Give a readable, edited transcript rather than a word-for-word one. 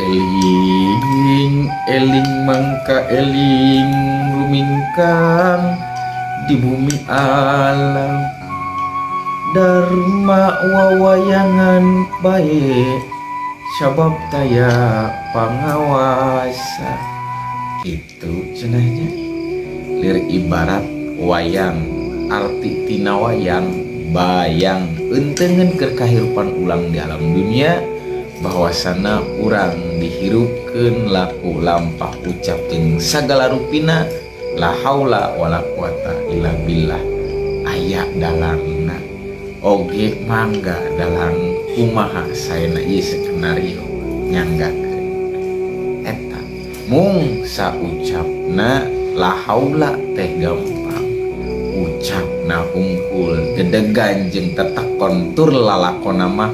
Eling eling mangka eling rumingkang di bumi alam. Dharma wawayangan bae sabab taya pangawasa. Itu cenah nya. Lir ibarat wayang, arti tina wayang bayang eunteungeun keur kahirupan ulang di alam dunia, bahwasana urang dihirupkeun laku lampah ucap jeung sagala rupina. La haula wala quwata illa billah. Aya dalangna oge, mangga dalang kumaha saena ieu skenario nyanggakeun eta. Mung saucapna la haula teh gampang, ucapna hungkul dedegan jeung tetekon tur lalakona mah.